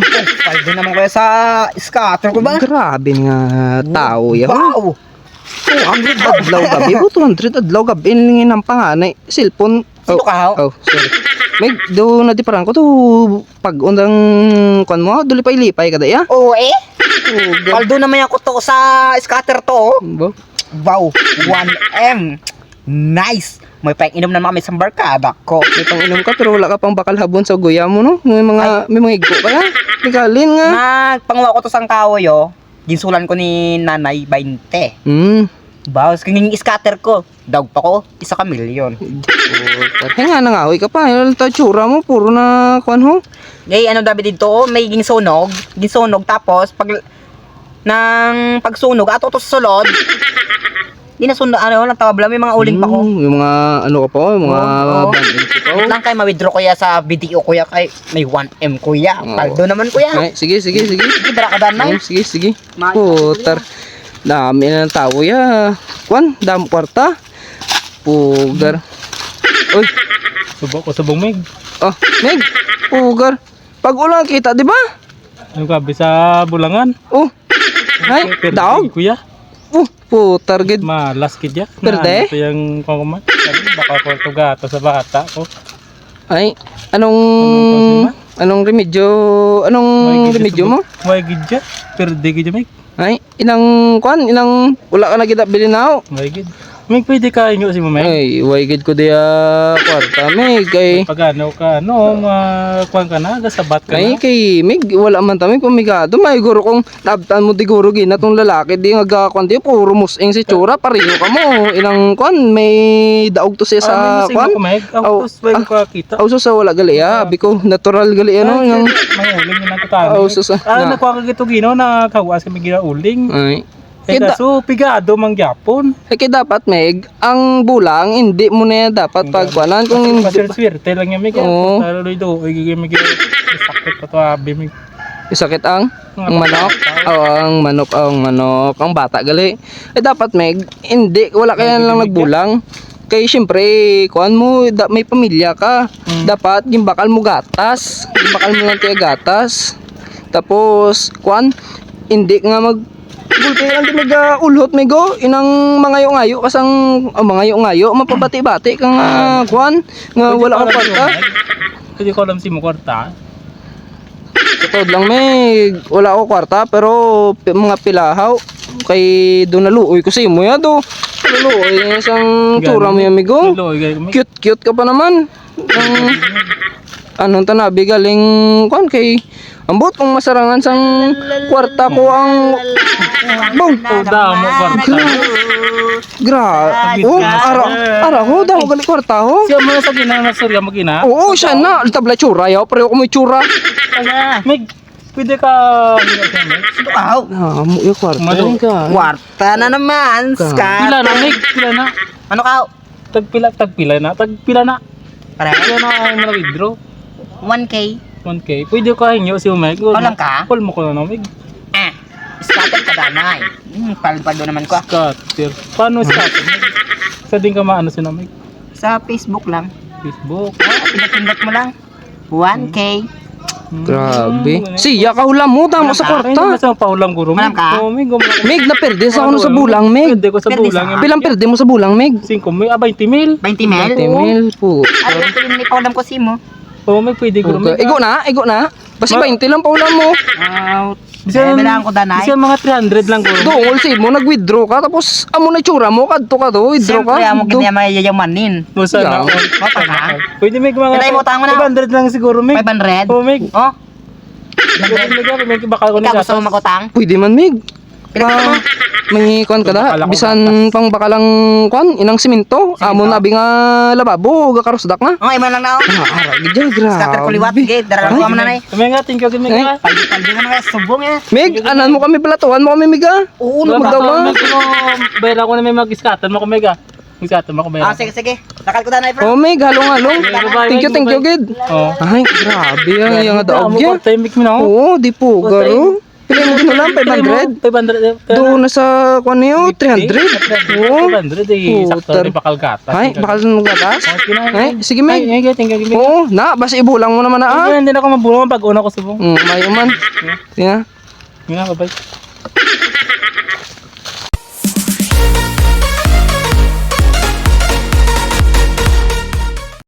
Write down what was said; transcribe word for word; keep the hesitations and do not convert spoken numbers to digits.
Oh, paldo naman kaya sa scatter ko ba? Grabe nga tao, ya. Wow! Two hundred adlaw gabi. Oh, two hundred adlaw gabi. Ini ang panganay. Cellphone. Sino ka, ho? Oh, sorry. May, do na di parang ko to. Pag undang kwan mo, dulipay-lipay ka da, ya? Oo, eh. Oh, ga- Paldo naman ako to sa scatter to, oh. Ba? Wow, one M. Nice. May pang-inom na kami sa barkada ko. May pang-inom ka, pero wala ka pang bakal habon sa guya mo, no? May mga, Ay. May mga igko ka, ya? May kalin nga. Nagpanguha ko to sang kahoy, oh. Ginsulan ko ni Nanay bainte. Mm. Bawas kung yung scatter ko, daog pa ko, isa ka milyon. Kaya nga, nangahoy ka pa. Yung ta tsura mo, puro na, kwan ho. Ngay, ano, dabi dito, oh, may ginsunog. Ginsunog, tapos, pag, nang pagsunog, ato to sa sulod. Di na sundo, ano, lang tawag lang, may mga uling pa ko. Mm, yung mga, ano ka pa, oh, yung mga Oo, oo. Banding ka pa, oh. Wait lang, kay ma-withdraw ko ya sa video ko ya, kay may one M ko ya. Oo. Paldo naman ko ya. Ay, sige, sige, sige. Sige, dara ka, Danay. Ay, sige, sige. Putar. Dami na ng tao, ya. Kwan, dam kwarta. Pugar. Uy. Subo ko, subong, Mig. Oh, Mig. Pugar. Pag ulang kita, di ba? Ano ka, bisa bulangan? Oh. Ay, daog. Kuya. Oh, putar gid. Malas gid ya. Perde? Ano to yung kuwan ko man? Sabi, baka ko to gato sa bata ko. Ay, anong, anong remedyo? Anong remedyo mo? Way gid ya. Perde gid ya, Mike. Ay, inang kwan, inang wala ka na gid bilin na, oh. Way gid. Mike, pwede ka inyo si Mike? Ay, way gid ko diya kwarta, Mike, kay pag ano ka, ano, ma-, kwan ka na, gasabat ka na. Ay, kay Mike, wala man ta, Mike, pamigado. May guro kung Tabtan mo di guro gina tong lalaki di nga gakwan di puro musing si tsura pareho ka mo inang kwan may daog to siya sa kwan. Aw, ah, uso sa wala gali ah, abi ko natural gali ano yung may uling na kutani. Aw, uso sa ah, nakuha ka gito gino na kawas kami gina uling. Ay. Kaya so pigado man gyapon. Eh, kaya dapat, Meg, ang bulang, hindi mo na yan dapat pagkuanan kung hindi. Swerte lang yan, Meg. Oo. Talo do, igigay, Meg. Sakit pa to, abi, Meg. Isakit ang, ang manok? Oo, ang manok, ang manok. Ang bata gali. Eh, dapat, Meg, hindi, wala kaya lang nagbulang. Kay, siyempre, kuan mo, da, may pamilya ka. Mm. Dapat, gimbakal mo gatas. Gimbakal mo lang kaya gatas. Tapos, kuan, hindi nga mag, gulpi lang di mag, ah, ulhot, Meg, oh. Inang mangayo-ngayo ka sang, oh, mangayo-ngayo, mapabati-bati ka nga, kuan, nga wala ka kwarta. Hindi ko alam si mo kwarta. Sa tuod lang, may wala ako kwarta, pero pi-, mga pilahaw. Kay do naluoy ko sa imo, ya, do. Naluoy, isang tsura mo, amigo. Cute, cute ka pa naman. Ang, anong tanabi galing, kwan, kay, ambot kung masarangan sang kwarta ko ang, bong. Oh, damo kwarta. Gra-, oh, ara, ara, ho, damo gali kwarta, ho. Siya mo na sa gina, na surya mo gina. Oo, siya na. Tabla tsura, yaw. Pareho ko may tsura. Mig, pwede ka, Aw. Ah, mo yung kwarta. Malo. Ka. Kwarta na naman, Ka. Scott. Pila na, Mig? Pila na? Ano ka? Tagpila, tagpila na? Tagpila na? Pare? Pila na ang mga withdraw? One K. One K. Pwede ka hinyo si Mike. Wala ka? Call mo ko na, Mig. Ah, scatter ka danay. Hmm, palpado naman ko. Scatter. Paano scatter? Sa din ka maano si Mike? Sa Facebook lang. Facebook. Ah, pindot-pindot mo lang. One K. Grabe. Hmm. Siya, kahulam mo, tama sa kwarta. Ay, nasa pahulam, guro. Malam ka? Oh, Mig, gumala. Mig, naperde sa ano sa bulang, Mig. Perde ko sa bulang, Mig. Pilang perde mo sa bulang, Mig? Singko mil, ah, baynte mil. Baynte mil? Baynte mil po. Ay, ito yung may pahulam ko si mo. Oh, Mig, pwede, guro, Mig. Igo na, igo na. Basi baynte lang pahulam mo. Ah, Bisan, eh, bilang ko, danay. Bisan mga three hundred lang, guro. Dungol si mo, nag-withdraw ka, tapos amo na itsura mo, kadto ka do, withdraw ka. Siyempre, amo gid niya mayayamanin. Mo sana all. Mo pa ka? Pwede, Mig, mga five hundred lang siguro, Mig. Five hundred? Oh, Mig. Oh? Five hundred, Mig, ah, Mig, baka ko. Ikaw gusto mo makutang? Pwede man, Mig. Pila ka mo? May kwan ka da? Bisan pang bakalang kwan, inang simento. Amo na abi nga lababo, gakarusdak na. Oh, imo lang na, oh. Ah, ara, gid, grabe. Scatter ko liwat, sige, dara lang ko amo na, nay. Kami nga, thank you, gid, Mig, ha? Paldi-paldi mo na nga, subong, eh. Mig, anan mo kami, balatuhan mo kami, Mig, ha? Oo, magdaw lang. Pero bayra ko na may mag-scatter mo ko, Mig, ha? Mag-scatter mo ko, bayra. Ah, sige, sige. Lakal ko na, nay, bro. Oh, Mig, halong-halong. Sige, bye-bye, Mig. Thank you, thank you, gid. Oh. Ay, grabe, ang iyang daog, ya. Amo ko, timing mo na, oh. Oo, di po, garo. May mo ginulang, five hundred? Five hundred. Doon na sa, kuwan niyo, three hundred. Oo. Five hundred, eh, sakto rin pakalgata. Ay, bakal ng gatas? Ay, sige, men. Ay, ay, thank you. Oo, na, basta ibulang mo naman na, ah. Hindi na ako mabulang pag una ko subong. Mm, may man. Yeah. Nga, bye-bye.